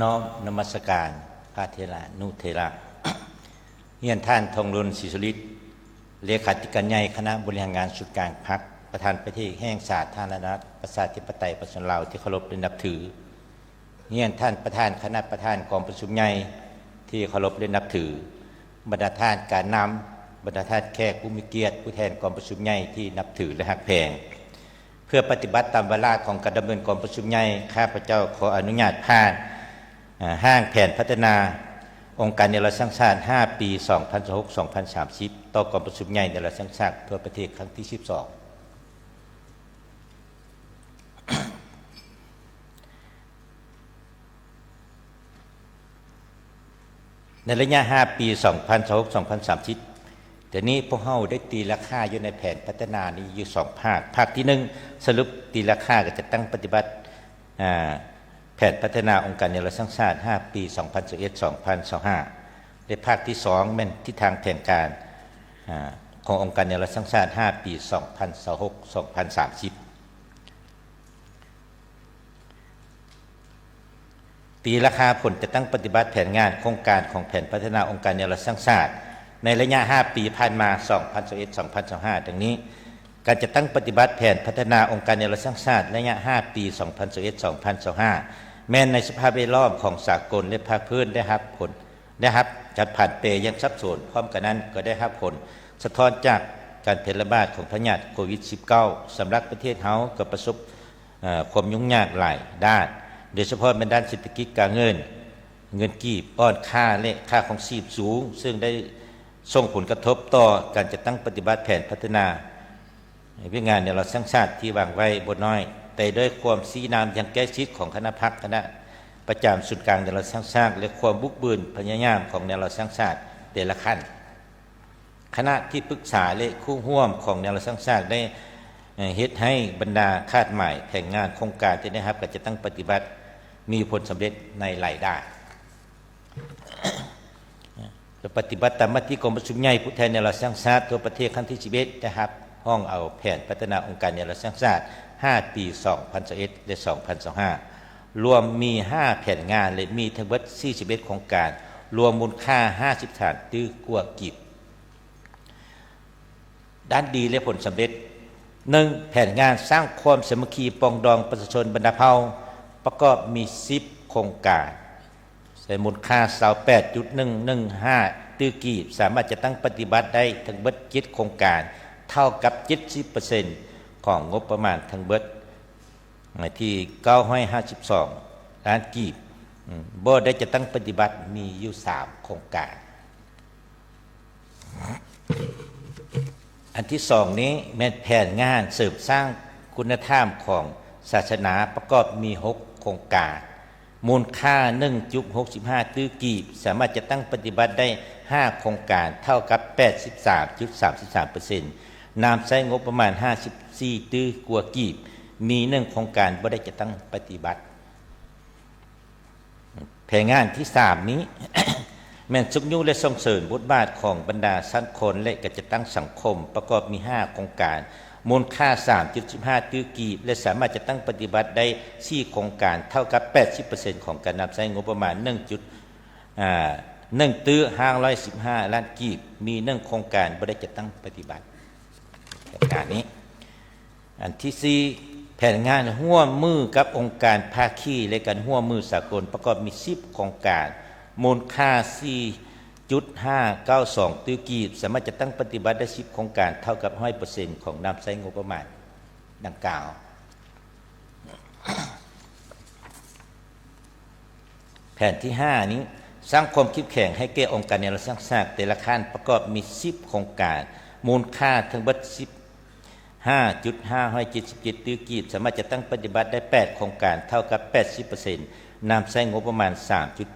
ນ້ອມນະມັດສະການພະເຖລານຸເຖລະ. ຮຽນທ່ານ ທອງລຸນ ສີສຸລິດ ເລຂາທິການໃຫຍ່ຄະນະບໍລິຫານງານສູນກາງພັກ, ປະທານປະເທດແຫ່ງສາທາລະນະລັດ ປະຊາທິປະໄຕ ປະຊາຊົນລາວທີ່ເຄົາລົບ ແລະ ນັບຖື. ຮຽນທ່ານປະທານຄະນະປະທານກອງປະຊຸມໃຫຍ່ທີ່ເຄົາລົບ ແລະ ນັບຖື, ບັນດາທ່ານການນຳ, ບັນດາທ່ານແຂກຜູ້ມີກຽດ, ຜູ້ແທນກອງປະຊຸມໃຫຍ່ທີ່ນັບຖື ແລະ ຮັກແພງ. ເພື່ອປະຕິບັດຕາມວາລະຂອງການດຳເນີນກອງປະຊຸມໃຫຍ່, ຂ້າພະເຈົ້າຂໍອະນຸຍາດຜ່ານ, ເອີ່, ຮ່າງແຜນພັດທະນາອົງການແນວລາວສ້າງຊາດຫ້າປີ ສອງພັນຊາວຫົກ ສອງພັນສາມສິບ ຕໍ່ກອງປະຊຸມໃຫຍ່ແນວລາວສ້າງຊາດທົ່ວປະເທດຄັ້ງທີສິບສອງ. ໃນໄລຍະຫ້າປີ ສອງພັນຊາວຫົກ ສອງພັນສາມສິບ ດຽວນີ້ພວກເຮົາໄດ້ຕີລາຄາຢູ່ໃນແຜນພັດທະນານີ້ຢູ່ສອງພາກ. ພາກທີໜຶ່ງ ສະຫຼຸບຕີລາຄາການຈັດຕັ້ງປະຕິບັດ ອາ ແຜນພັດທະນາອົງການແນວລາວສ້າງຊາດຫ້າປີ ສອງພັນຊາວເອັດ ສອງພັນຊາວຫ້າ ແລະ ພາກທີສອງແມ່ນທິດທາງແຜນການ ອາ ຂອງອົງການແນວລາວສ້າງຊາດຫ້າປີ ສອງພັນຊາວຫົກ ສອງພັນສາມສິບ. ຕີລາຄາຜົນຈັດຕັ້ງປະຕິບັດແຜນງານໂຄງການຂອງແຜນພັດທະນາອົງການແນວລາວສ້າງຊາດ ໃນໄລຍະຫ້າປີຜ່ານມາ ສອງພັນຊາວເອັດ ສອງພັນຊາວຫ້າ ດັ່ງນີ້. ການຈັດຕັ້ງປະຕິບັດແຜນພັດທະນາອົງການແນວລາວສ້າງຊາດໄລຍະຫ້າປີ ສອງພັນຊາວເອັດ ສອງພັນຊາວຫ້າ ແມ່ນໃນສະພາບແວດລ້ອມຂອງສາກົນ ແລະ ພາກພື້ນໄດ້ຮັບຜົນ ໄດ້ຮັບການຜັນແປຢ່າງສັບສົນ, ພ້ອມກັນນັ້ນກໍໄດ້ຮັບຜົນສະທ້ອນຈາກການແຜ່ລະບາດຂອງພະຍາດໂຄວິດສິບເກົ້າ ສຳລັບປະເທດເຮົາກໍປະສົບ ເອີ່ ຄວາມຫຍຸ້ງຍາກຫຼາຍດ້ານ, ໂດຍສະເພາະແມ່ນດ້ານເສດຖະກິດການເງິນ, ເງິນກີບອ່ອນຄ່າ ແລະ ຄ່າຄອງຊີບສູງ, ເຊິ່ງໄດ້ສົ່ງຜົນກະທົບຕໍ່ການຈັດຕັ້ງປະຕິບັດແຜນພັດທະນາວຽກງານແນວລາວສ້າງຊາດທີ່ວາງໄວ້ບໍ່ໜ້ອຍ, ແຕ່ດ້ວຍຄວາມຊີ້ນຳຢ່າງໃກ້ຊິດຂອງຄະນະພັກ, ຄະນະປະຈຳສູນກາງແນວລາວສ້າງຊາດ ແລະ ຄວາມບຸກບືນພະຍາຍາມຂອງແນວລາວສ້າງຊາດແຕ່ລະຂັ້ນ, ຄະນະທີ່ປຶກສາ ແລະ ຄູ່ຮ່ວມຂອງແນວລາວສ້າງຊາດໄດ້ ເອີ່ ເຮັດໃຫ້ບັນດາຄາດໝາຍແຜນງານໂຄງການທີ່ໄດ້ຮັບການຈັດຕັ້ງປະຕິບັດມີຜົນສຳເລັດໃນຫຼາຍດ້ານ. ປະຕິບັດຕາມມະຕິກອງປະຊຸມໃຫຍ່ຜູ້ແທນແນວລາວສ້າງຊາດທົ່ວປະເທດຄັ້ງທີສິບເອັດ ໄດ້ຮັບຮອງເອົາແຜນພັດທະນາອົງການແນວລາວສ້າງຊາດຫ້າປີ ສອງພັນຊາວເອັດ ແລະ ສອງພັນຊາວຫ້າ ລວມມີຫ້າແຜນງານ ແລະ ມີທັງເບິດສີ່ສິບເອັດໂຄງການ, ລວມມູນຄ່າຫ້າສິບສາມຕື້ກວ່າກີບ. ດ້ານດີ ແລະ ຜົນສຳເລັດ. ໜຶ່ງ, ແຜນງານສ້າງຄວາມສາມັກຄີປອງດອງປະຊາຊົນບັນດາເຜົ່າ ປະກອບມີສິບໂຄງການ ໃຊ້ມູນຄ່າຊາວແປດຈຸດໜຶ່ງໜຶ່ງຫ້າຕື້ກີບ, ສາມາດຈັດຕັ້ງປະຕິບັດໄດ້ທັງເບິດເຈັດໂຄງການ, ເທົ່າກັບເຈັດສິບເປີເຊັນຂອງງົບປະມານທັງເບິດ ທີ່ເກົ້າຮ້ອຍຫ້າສິບສອງລ້ານກີບ, ບໍ່ໄດ້ຈັດຕັ້ງປະຕິບັດມີຢູ່ສາມໂຄງການ. ອັນທີສອງນີ້ແມ່ນແຜນງານເສີມສ້າງຄຸນນະທຳຂອງສາສະໜາ ປະກອບມີຫົກໂຄງການ, ມູນຄ່າໜຶ່ງຈຸດຫົກສິບຫ້າຕື້ກີບ, ສາມາດຈັດຕັ້ງປະຕິບັດໄດ້ຫ້າໂຄງການ, ເທົ່າກັບແປດສິບສາມຈຸດສາມສິບສາມເປີເຊັນ, ນຳໃຊ້ງົບປະມານຫ້າສິບສີ່ຕື້ກວ່າກີບ, ມີໜຶ່ງໂຄງການບໍ່ໄດ້ຈັດຕັ້ງປະຕິບັດ. ແຜນງານທີສາມນີ້ ແມ່ນຊຸກຍູ້ ແລະ ສົ່ງເສີມບົດບາດຂອງບັນດາຊັ້ນຄົນ ແລະ ການຈັດຕັ້ງສັງຄົມ, ປະກອບມີຫ້າໂຄງການ, ມູນຄ່າສາມຈຸດສິບຫ້າຕື້ກີບ ແລະ ສາມາດຈັດຕັ້ງປະຕິບັດໄດ້ສີ່ໂຄງການ, ເທົ່າກັບແປດສິບເປີເຊັນຂອງການນຳໃຊ້ງົບປະມານໜຶ່ງຈຸດ ອາ ໜຶ່ງຕື້ຫ້າຮ້ອຍສິບຫ້າລ້ານກີບ, ມີໜຶ່ງໂຄງການບໍ່ໄດ້ຈັດຕັ້ງປະຕິບັດ. ແຜນງານນີ້ ອັນທີສີ່ ແຜນງານຮ່ວມມືກັບອົງການພາຄີ ແລະ ການຮ່ວມມືສາກົນ ປະກອບມີສິບໂຄງການ, ມູນຄ່າສີ່ຈຸດຫ້າເກົ້າສອງຕື້ກີບ, ສາມາດຈັດຕັ້ງປະຕິບັດໄດ້ສິບໂຄງການ, ເທົ່າກັບຮ້ອຍເປີເຊັນຂອງນຳໃຊ້ງົບປະມານດັ່ງກ່າວ. ແຜນທີຫ້ານີ້ ສ້າງຄວາມເຂັ້ມແຂງໃຫ້ແກ່ອົງການແນວລາວສ້າງຊາດແຕ່ລະຂັ້ນ ປະກອບມີສິບໂຄງການ, ມູນຄ່າທັງເບິດສິບຫ້າຈຸດຫ້າຮ້ອຍເຈັດສິບເຈັດຕື້ກີບ, ສາມາດຈັດຕັ້ງປະຕິບັດໄດ້ແປດໂຄງການ, ເທົ່າກັບແປດສິບເປີເຊັນ, ນຳໃຊ້ງົບປະມານສາມຈຸດ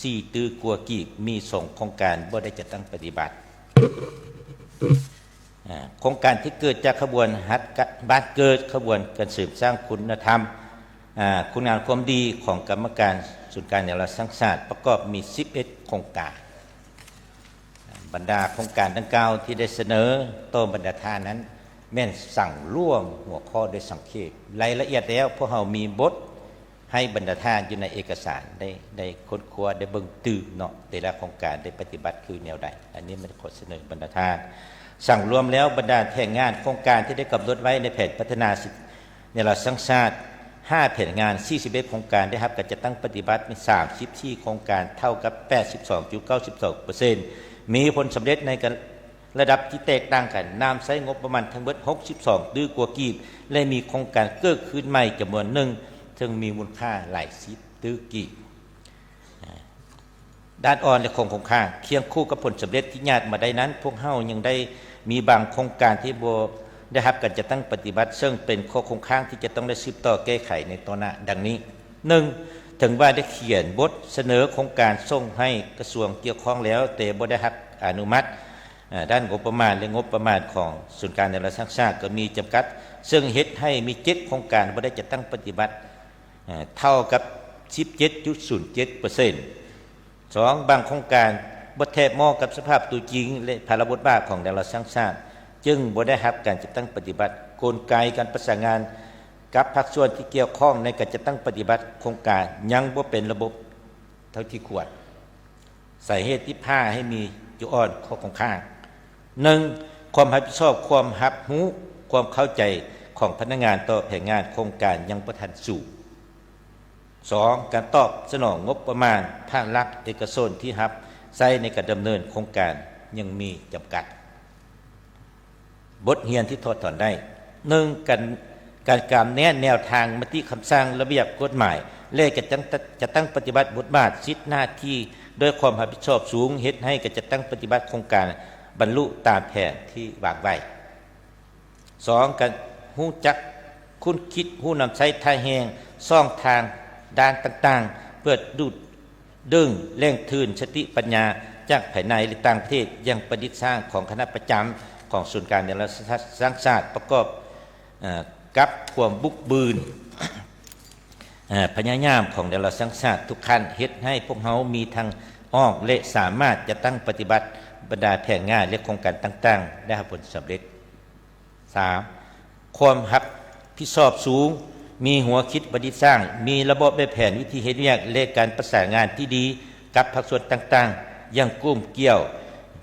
ສີ່ຕື້ກວ່າກີບ, ມີສອງໂຄງການບໍ່ໄດ້ຈັດຕັ້ງປະຕິບັດ. ອາ ໂຄງການທີ່ເກີດຈາກຂະບວນຫັດກະ ບ້ານເກີດ, ຂະບວນການເສີມສ້າງຄຸນນະທຳ ອາ ຄຸນງາມຄວາມດີຂອງກຳມະການສູນກາງແນວລາວສ້າງຊາດ ປະກອບມີສິບເອັດໂຄງການ. ບັນດາໂຄງການດັ່ງກ່າວທີ່ໄດ້ສະເໜີຕໍ່ບັນດາທ່ານນັ້ນ ແມ່ນສັງລວມຫົວຂໍ້ໂດຍສັງເຂບ, ລາຍລະອຽດແລ້ວ ພວກເຮົາມີບົດ ໃຫ້ບັນດາທ່ານຢູ່ໃນເອກະສານໄດ້ ໄດ້ຄົ້ນຄວ້າ ໄດ້ເບິ່ງຕື່ມເນາະ ແຕ່ລະໂຄງການໄດ້ປະຕິບັດຄືແນວໃດ. ອັນນີ້ມັນຂໍສະເໜີບັນດາທ່ານ. ສັງລວມແລ້ວ ບັນດາແຜນງານໂຄງການທີ່ໄດ້ກຳນົດໄວ້ໃນແຜນພັດທະນາສິດ ແນວລາວສ້າງຊາດ ຫ້າແຜນງານ ສີ່ສິບເອັດໂຄງການ ໄດ້ຮັບການຈັດຕັ້ງປະຕິບັດມີ ສາມສິບສີ່ໂຄງການ ເທົ່າກັບ ແປດສິບສອງຈຸດເກົ້າສອງເປີເຊັນ ມີຜົນສຳເລັດໃນການ ລະດັບທີ່ແຕກຕ່າງກັນ, ນຳໃຊ້ງົບປະມານທັງເບິດ ຫົກສິບສອງຕື້ກວ່າກີບ ແລະ ມີໂຄງການເກີດຂຶ້ນໃໝ່ຈຳນວນໜຶ່ງ ເຊິ່ງມີມູນຄ່າຫຼາຍສິບຕື້ກີບ. ດ້ານອ່ອນ ແລະ ຂອງຄົງຄ້າງ. ຄຽງຄູ່ກັບຜົນສຳເລັດທີ່ຍາດມາໄດ້ນັ້ນ, ພວກເຮົາຍັງໄດ້ມີບາງໂຄງການທີ່ບໍ່ໄດ້ຮັບການຈັດຕັ້ງປະຕິບັດ, ເຊິ່ງເປັນຂໍ້ຄົງຄ້າງທີ່ຈະຕ້ອງໄດ້ສືບຕໍ່ແກ້ໄຂໃນຕໍ່ໜ້າ ດັ່ງນີ້: ໜຶ່ງ, ເຖິງວ່າໄດ້ຂຽນບົດສະເໜີໂຄງການສົ່ງໃຫ້ກະຊວງກ່ຽວຂ້ອງແລ້ວ, ແຕ່ບໍ່ໄດ້ຮັບອະນຸມັດ ເອີ ດ້ານງົບປະມານ ແລະ ງົບປະມານຂອງສູນກາງແນວລາວສ້າງຊາດກໍມີຈຳກັດ, ເຊິ່ງເຮັດໃຫ້ມີເຈັດໂຄງການບໍ່ໄດ້ຈັດຕັ້ງປະຕິບັດ ເອີ ເທົ່າກັບສິບເຈັດຈຸດສູນເຈັດເປີເຊັນ. ສອງ, ບາງໂຄງການບໍ່ແທບເໝາະກັບສະພາບຕົວຈິງ ແລະ ພາລະບົດບາດຂອງແນວລາວສ້າງຊາດ, ຈຶ່ງບໍ່ໄດ້ຮັບການຈັດຕັ້ງປະຕິບັດ. ກົນໄກການປະສານງານກັບພາກສ່ວນທີ່ກ່ຽວຂ້ອງໃນການຈັດຕັ້ງປະຕິບັດໂຄງການຍັງບໍ່ເປັນລະບົບເທົ່າທີ່ຄວນ. ສາເຫດທີ່ພາໃຫ້ມີຈຸດອ່ອນ ຂໍ້ຄົງຄ້າງ. ໜຶ່ງ, ຄວາມຮັບຜິດຊອບ, ຄວາມຮັບຮູ້, ຄວາມເຂົ້າໃຈຂອງພະນັກງານຕໍ່ແຜນງານໂຄງການຍັງບໍ່ທັນສູງ. ສອງ, ການຕອບສະໜອງງົບປະມານພາກລັດເອກະຊົນທີ່ຮັບໃຊ້ໃນການດຳເນີນໂຄງການຍັງມີຈຳກັດ. ບົດຮຽນທີ່ຖອດຖອນໄດ້. ໜຶ່ງ, ການ ການກຳແໜ້ນແນວທາງມະຕິຄຳສັ່ງ, ລະບຽບກົດໝາຍ ແລະ ການຈັດຕັ້ງ ຈັດຕັ້ງປະຕິບັດບົດບາດ, ສິດ, ໜ້າທີ່ດ້ວຍຄວາມຮັບຜິດຊອບສູງ ເຮັດໃຫ້ການຈັດຕັ້ງປະຕິບັດໂຄງການບັນລຸຕາມແຜນທີ່ວາງໄວ້. ສອງ, ການຮູ້ຈັກຄຸ້ນຄິດ, ຮູ້ນຳໃຊ້ທ່າແຮງ, ຊ່ອງທາງດ້ານຕ່າງໆ ເພື່ອດູດ ດຶງແຫຼ່ງທຶນສະຕິປັນຍາຈາກພາຍໃນ ແລະ ຕ່າງປະເທດ ຢ່າງປະດິດສ້າງຂອງຄະນະປະຈຳຂອງສູນກາງແນວລາວສ້າງຊາດ ປະກອບ ເອີ ກັບຄວາມບຸກບືນ ເອີ ພະຍາຍາມຂອງແນວລາວສ້າງຊາດທຸກຂັ້ນ ເຮັດໃຫ້ພວກເຮົາມີທາງອອກ ແລະ ສາມາດຈັດຕັ້ງປະຕິບັດບັນດາແຜນງານ ແລະ ໂຄງການຕ່າງໆ ໄດ້ຮັບຜົນສຳເລັດ. ສາມ, ຄວາມຮັບຜິດຊອບສູງ, ມີຫົວຄິດປະດິດສ້າງ, ມີລະບອບແບບແຜນວິທີເຮັດວຽກ ແລະ ການປະສານງານທີ່ດີກັບພາກສ່ວນຕ່າງໆ ຢ່າງກຸ່ມກ່ຽວ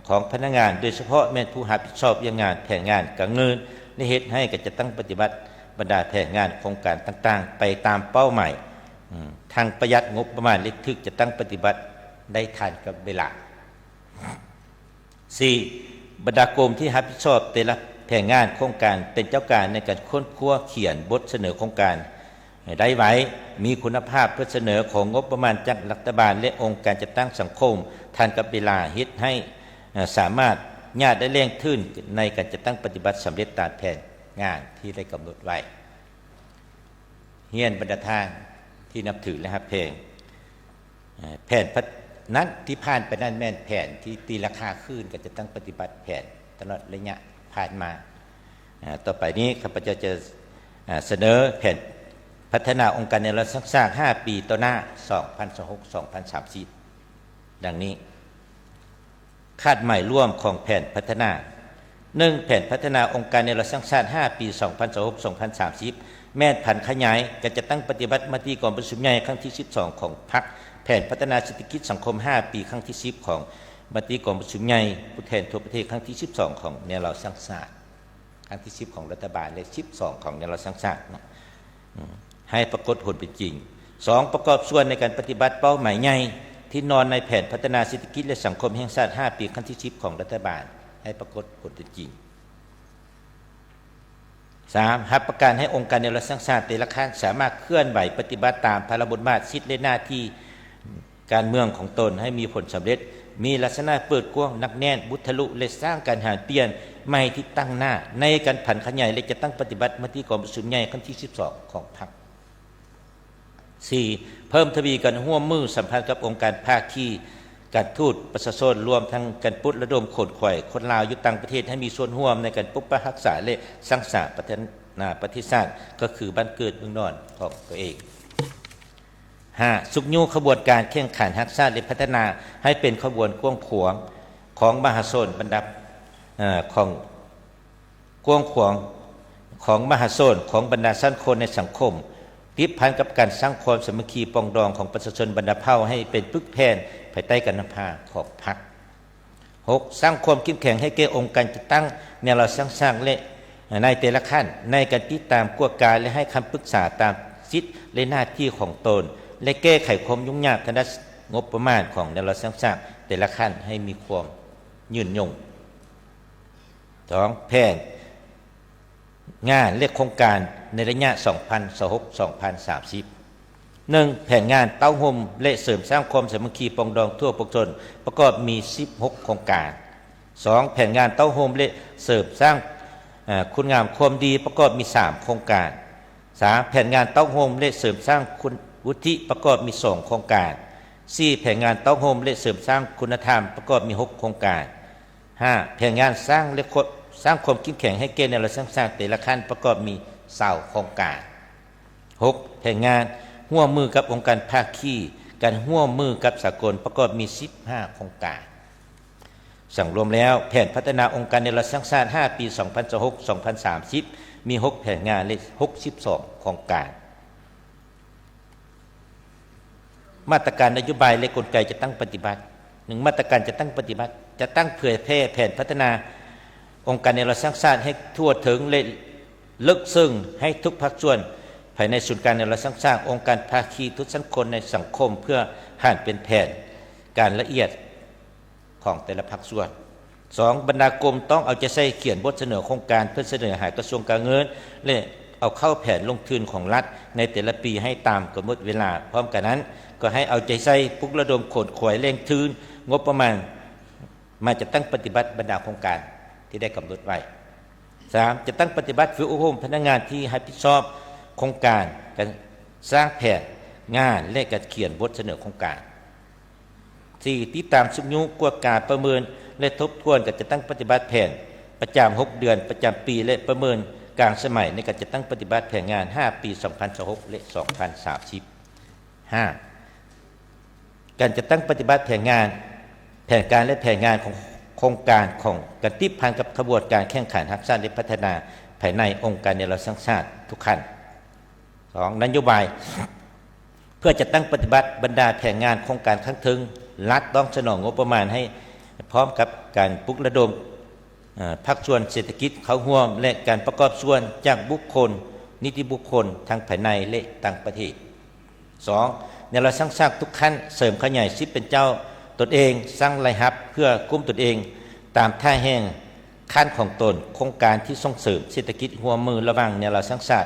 ຂອງພະນັກງານ, ໂດຍສະເພາະແມ່ນຜູ້ຮັບຜິດຊອບວຽກງານແຜນງານການເງິນ ແລະ ເຮັດໃຫ້ການຈັດຕັ້ງປະຕິບັດບັນດາແຜນງານໂຄງການຕ່າງໆ ໄປຕາມເປົ້າໝາຍ, ທັງປະຢັດງົບປະມານ ແລະ ຖືກຈັດຕັ້ງປະຕິບັດໄດ້ທັນກັບເວລາ. ສີ່, ບັນດາກົມທີ່ຮັບຜິດຊອບແຕ່ລະແຜນງານໂຄງການ ເປັນເຈົ້າການໃນການຄົ້ນຄວ້າຂຽນບົດສະເໜີໂຄງການໃຫ້ໄດ້ໄວ, ມີຄຸນນະພາບເພື່ອສະເໜີຂໍງົບປະມານຈາກລັດຖະບານ ແລະ ອົງການຈັດຕັ້ງສັງຄົມທັນກັບເວລາ, ເຮັດໃຫ້ ເອີ ສາມາດຍາດໄດ້ແຫຼ່ງທຶນໃນການຈັດຕັ້ງປະຕິບັດສຳເລັດຕາມແຜນງານທີ່ໄດ້ກຳນົດໄວ້. ຮຽນບັນດາທ່ານທີ່ນັບຖື ແລະ ຮັກແພງ, ແຜນພັດ ນັ້ນທີ່ຜ່ານໄປນັ້ນແມ່ນແຜນທີ່ຕີລາຄາຄືນການຈັດຕັ້ງປະຕິບັດແຜນຕະຫຼອດໄລຍະຜ່ານມາ. ຕໍ່ໄປນີ້ຂ້າພະເຈົ້າຈະສະເໜີແຜນພັດທະນາອົງການແນວລາວສ້າງຊາດຫ້າປີຕໍ່ໜ້າ ສອງພັນຊາວຫົກ ສອງພັນສາມສິບ ດັ່ງນີ້. ຄາດໝາຍລວມຂອງແຜນພັດທະນາ. ໜຶ່ງ, ແຜນພັດທະນາອົງການແນວລາວສ້າງຊາດຫ້າປີ ສອງພັນຊາວຫົກ ສອງພັນສາມສິບ ແມ່ນຜັນຂະຫຍາຍການຈັດຕັ້ງປະຕິບັດມະຕິກອງປະຊຸມໃຫຍ່ຄັ້ງທີສິບສອງຂອງພັກ, ແຜນພັດທະນາເສດຖະກິດສັງຄົມຫ້າປີຄັ້ງທີສິບຂອງມະຕິກອງປະຊຸມໃຫຍ່ຜູ້ແທນທົ່ວປະເທດຄັ້ງທີສິບສອງຂອງແນວລາວສ້າງຊາດ. ຄັ້ງທີສິບຂອງລັດຖະບານ ແລະ ສິບສອງຂອງແນວລາວສ້າງຊາດເນາະ ໃຫ້ປາກົດຜົນເປັນຈິງ. ສອງ, ປະກອບສ່ວນໃນການປະຕິບັດເປົ້າໝາຍໃຫຍ່ທີ່ນອນໃນແຜນພັດທະນາເສດຖະກິດ ແລະ ສັງຄົມແຫ່ງຊາດຫ້າປີຄັ້ງທີສິບຂອງລັດຖະບານ ໃຫ້ປາກົດຜົນເປັນຈິງ. ສາມ, ຮັບປະກັນໃຫ້ອົງການແນວລາວສ້າງຊາດແຕ່ລະຄັ້ງສາມາດເຄື່ອນໄຫວປະຕິບັດຕາມພາລະບົດບາດ, ສິດ ແລະ ໜ້າທີ່ ການເມືອງຂອງຕົນໃຫ້ມີຜົນສຳເລັດ, ມີລັກສະນະເປີດກວ້າງ, ໜັກແໜ້ນ, ບຸດທະລຸ ແລະ ສ້າງການຫັນປ່ຽນໃໝ່ທີ່ຕັ້ງໜ້າໃນການຜັນຂະຫຍາຍ ແລະ ຈັດຕັ້ງປະຕິບັດມະຕິກອງປະຊຸມໃຫຍ່ຄັ້ງທີສິບສອງຂອງພັກ. ສີ່, ເພີ່ມທະວີການຮ່ວມມືສຳພັນກັບອົງການພາຄີການທູດປະຊາຊົນ, ລວມທັງການປຸກລະດົມຂົນຂວາຍຄົນລາວຢູ່ຕ່າງປະເທດໃຫ້ມີສ່ວນຮ່ວມໃນການປົກປັກຮັກສາ ແລະ ສ້າງສາພັດທະນາປະເທດຊາດ ກໍຄືບ້ານເກີດເມືອງນອນຂອງຕົວເອງ. ຫ້າ, ຊຸກຍູ້ຂະບວນການແຂ່ງຂັນຮັກຊາດ ແລະ ພັດທະນາໃຫ້ເປັນຂະບວນກວ້າງຂວາງຂອງມະຫາຊົນ ບັນດາ ເອີ ຂອງ ກວ້າງຂວາງຂອງມະຫາຊົນ ຂອງບັນດາຊັ້ນຄົນໃນສັງຄົມ ຕິດພັນກັບການສ້າງຄວາມສາມັກຄີປອງດອງຂອງປະຊາຊົນບັນດາເຜົ່າໃຫ້ເປັນປຶກແຜ່ນພາຍໃຕ້ການນຳພາຂອງພັກ. ຫົກ, ສ້າງຄວາມເຂັ້ມແຂງໃຫ້ແກ່ອົງການຈັດຕັ້ງແນວລາວສ້າງຊາດ ແລະ ໃນແຕ່ລະຂັ້ນ ໃນການຕິດຕາມ, ກວດກາ ແລະ ໃຫ້ຄຳປຶກສາຕາມສິດ ແລະ ໜ້າທີ່ຂອງຕົນ ແລະ ແກ້ໄຂຄວາມຫຍຸ້ງຍາກທາງດ້ານງົບປະມານຂອງແນວລາວສ້າງຊາດແຕ່ລະຂັ້ນໃຫ້ມີຄວາມຍືນຍົງ. ສອງ, ແຜນ ງານ ແລະ ໂຄງການໃນໄລຍະສອງພັນຊາວຫົກ ສອງພັນສາມສິບ. ໜຶ່ງ, ແຜນງານເຕົ້າໂຮມ ແລະ ເສີມສ້າງຄວາມສາມັກຄີປອງດອງທົ່ວປວງຊົນ ປະກອບມີສິບຫົກໂຄງການ. ສອງ, ແຜນງານເຕົ້າໂຮມ ແລະ ເສີມສ້າງ ເອີ ຄຸນງາມຄວາມດີ ປະກອບມີສາມໂຄງການ. ສາມ, ແຜນງານເຕົ້າໂຮມ ແລະ ເສີມສ້າງຄຸນວຸດທິ ປະກອບມີສອງໂຄງການ. ສີ່, ແຜນງານເຕົ້າໂຮມ ແລະ ເສີມສ້າງຄຸນນະທຳ ປະກອບມີຫົກໂຄງການ. ຫ້າ, ແຜນງານສ້າງ ແລະ ຄວ- ສ້າງຄວາມເຂັ້ມແຂງໃຫ້ແກ່ແນວລາວສ້າງຊາດແຕ່ລະຂັ້ນ ປະກອບມີຊາວໂຄງການ. ຫົກ, ແຜນງານຮ່ວມມືກັບອົງການພາຄີການຮ່ວມມືກັບສາກົນ ປະກອບມີສິບຫ້າໂຄງການ. ສັງລວມແລ້ວ, ແຜນພັດທະນາອົງການແນວລາວສ້າງຊາດຫ້າປີ ສອງພັນຊາວຫົກ ສອງພັນສາມສິບ ມີຫົກແຜນງານ ແລະ ຫົກສິບສອງໂຄງການ. ມາດຕະການນະໂຍບາຍ ແລະ ກົນໄກຈັດຕັ້ງປະຕິບັດ. ໜຶ່ງ, ມາດຕະການຈັດຕັ້ງປະຕິບັດ. ຈັດຕັ້ງເຜີຍແຜ່ແຜນພັດທະນາອົງການແນວລາວສ້າງຊາດໃຫ້ທົ່ວເຖິງ ແລະ ເລິກເຊິ່ງໃຫ້ທຸກພາກສ່ວນພາຍໃນສູນກາງແນວລາວສ້າງຊາດ, ອົງການພາຄີທຸກຊັ້ນຄົນໃນສັງຄົມ ເພື່ອຫັນເປັນແຜນການລະອຽດ ຂອງແຕ່ລະພາກສ່ວນ. ສອງ, ບັນດາກົມຕ້ອງເອົາໃຈໃສ່ຂຽນບົດສະເໜີໂຄງການເພື່ອສະເໜີຫາກະຊວງການເງິນ ແລະ ເອົາເຂົ້າແຜນລົງທຶນຂອງລັດໃນແຕ່ລະປີໃຫ້ຕາມກຳນົດເວລາ. ພ້ອມກັນນັ້ນ, ກໍໃຫ້ເອົາໃຈໃສ່ປຸກລະດົມຂົນຂວາຍແຫຼ່ງທຶນງົບປະມານມາຈັດຕັ້ງປະຕິບັດບັນດາໂຄງການທີ່ໄດ້ກຳນົດໄວ້. ສາມ, ຈັດຕັ້ງປະຕິບັດຝຶກອົບຮົມພະນັກງານທີ່ຮັບຜິດຊອບໂຄງການ, ການສ້າງແຜນງານ ແລະ ການຂຽນບົດສະເໜີໂຄງການ. ສີ່, ຕິດຕາມຊຸກຍູ້, ກວດກາ, ປະເມີນ ແລະ ທົບທວນການຈັດຕັ້ງປະຕິບັດແຜນປະຈຳຫົກເດືອນ, ປະຈຳປີ ແລະ ປະເມີນກາງສະໄໝໃນການຈັດຕັ້ງປະຕິບັດແຜນງານຫ້າປີ ສອງພັນຊາວຫົກ ແລະ ສອງພັນສາມສິບ. ຫ້າ, ການຈັດຕັ້ງປະຕິບັດແຜນງານ, ແຜນການ ແລະ ແຜນງານຂອງໂຄງການຂອງການຕິດພັນກັບຂະບວນການແຂ່ງຂັນຮັກສາ ແລະ ພັດທະນາພາຍໃນອົງການແນວລາວສ້າງຊາດທຸກຂັ້ນ. ສອງ, ນະໂຍບາຍ ເພື່ອຈັດຕັ້ງປະຕິບັດບັນດາແຜນງານໂຄງການຄັ້ງເທິງ, ລັດຕ້ອງສະໜອງງົບປະມານໃຫ້ພ້ອມກັບການປຸກລະດົມ ເອີ ພາກສ່ວນເສດຖະກິດເຂົ້າຮ່ວມ ແລະ ການປະກອບສ່ວນຈາກບຸກຄົນ, ນິຕິບຸກຄົນ ທັງພາຍໃນ ແລະ ຕ່າງປະເທດ. ສອງ, ແນວລາວສ້າງຊາດທຸກຂັ້ນເສີມຂະຫຍາຍສິດເປັນເຈົ້າຕົນເອງ, ສ້າງລາຍຮັບເພື່ອກຸ້ມຕົນເອງຕາມທ່າແຮງຂັ້ນຂອງຕົນ. ໂຄງການທີ່ສົ່ງເສີມເສດຖະກິດຮ່ວມມືລະຫວ່າງແນວລາວສ້າງຊາດ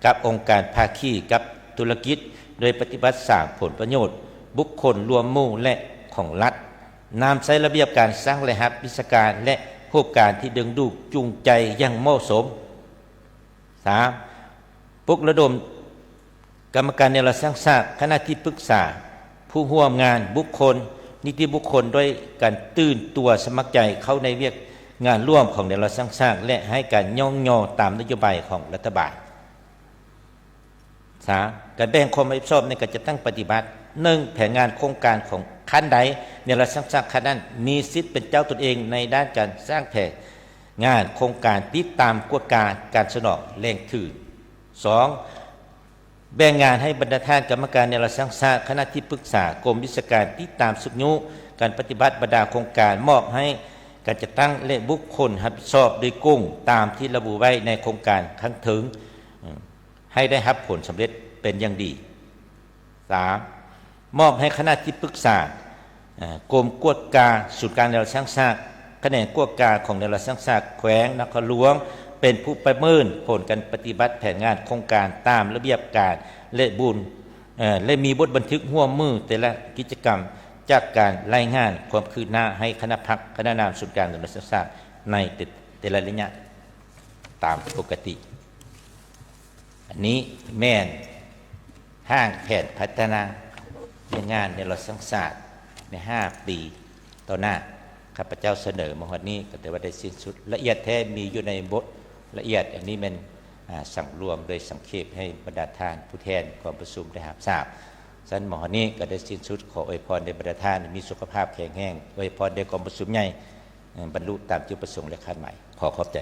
ກັບອົງການພາຄີກັບທຸລະກິດ ໂດຍປະຕິບັດສ້າງຜົນປະໂຫຍດບຸກຄົນ, ລວມໝູ່ ແລະ ຂອງລັດ, ນຳໃຊ້ລະບຽບການສ້າງລາຍຮັບວິຊາການ ແລະ ຮູບການທີ່ດຶງດູດຈູງໃຈຢ່າງເໝາະສົມ. ສາມ, ປຸກລະດົມກຳມະການແນວລາວສ້າງຊາດ, ຄະນະທີ່ປຶກສາ, ຜູ້ຮ່ວມງານ, ບຸກຄົນ, ນິຕິບຸກຄົນ ດ້ວຍການຕື່ນຕົວສະໝັກໃຈເຂົ້າໃນວຽກງານຮ່ວມຂອງແນວລາວສ້າງຊາດ ແລະ ໃຫ້ການຍ້ອງຍໍຕາມນະໂຍບາຍຂອງລັດຖະບານ. ສາມ, ການແບ່ງຄວາມຮັບຜິດຊອບໃນການຈັດຕັ້ງປະຕິບັດ. ໜຶ່ງ, ແຜນງານໂຄງການຂອງຂັ້ນໃດ, ແນວລາວສ້າງຊາດຂັ້ນນັ້ນມີສິດເປັນເຈົ້າຕົນເອງໃນດ້ານການສ້າງແຜນງານ, ໂຄງການ, ຕິດຕາມ, ກວດກາ, ການສະໜອງແຫຼ່ງທຶນ. ສອງ, ແບ່ງງານໃຫ້ບັນດາທ່ານກຳມະການແນວລາວສ້າງຊາດ, ຄະນະທີ່ປຶກສາ, ກົມວິຊາການ, ຕິດຕາມຊຸກຍູ້ການປະຕິບັດບັນດາໂຄງການ, ມອບໃຫ້ການຈັດຕັ້ງ ແລະ ບຸກຄົນຮັບຜິດຊອບໂດຍກົງຕາມທີ່ລະບຸໄວ້ໃນໂຄງການຄັ້ງເທິງ ໃຫ້ໄດ້ຮັບຜົນສຳເລັດເປັນຢ່າງດີ. ສາມ, ມອບໃຫ້ຄະນະທີ່ປຶກສາ ເອີ ກົມກວດກາສູນກາງແນວລາວສ້າງຊາດ, ຂະແໜງກວດກາຂອງແນວລາວສ້າງຊາດແຂວງນະຄອນຫຼວງ ເປັນຜູ້ປະເມີນຜົນການປະຕິບັດແຜນງານໂຄງການຕາມລະບຽບການ ແລະ ບຸນ ເອີ ແລະ ມີບົດບັນທຶກຮ່ວມມືແຕ່ລະກິດຈະກຳ ຈາກການລາຍງານຄວາມຄືບໜ້າໃຫ້ຄະນະພັກ, ຄະນະນຳສູນກາງແນວລາວສ້າງຊາດໃນແຕ່ ແຕ່ລະໄລຍະຕາມປົກກະຕິ. ອັນນີ້ແມ່ນຮ່າງແຜນພັດທະນາແຮງງານແນວລາວສ້າງຊາດໃນຫ້າປີຕໍ່ໜ້າ ຂ້າພະເຈົ້າສະເໜີມາຮອດນີ້ກໍຖືວ່າໄດ້ສິ້ນສຸດ. ລະອຽດແທ້ມີຢູ່ໃນບົດລະອຽດ, ອັນນີ້ແມ່ນ ອາ ສັງລວມໂດຍສັງເຂບໃຫ້ບັນດາທ່ານຜູ້ແທນກອງປະຊຸມໄດ້ຮັບຊາບ. ຊັ້ນມາຮອດນີ້ກໍໄດ້ສິ້ນສຸດ. ຂໍອວຍພອນໃຫ້ບັນດາທ່ານມີສຸຂະພາບແຂງແຮງ, ອວຍພອນໃຫ້ກອງປະຊຸມໃຫຍ່ ເອີ ບັນລຸຕາມຈຸດປະສົງ ແລະ ຄາດໝາຍ. ຂໍຂອບໃຈ.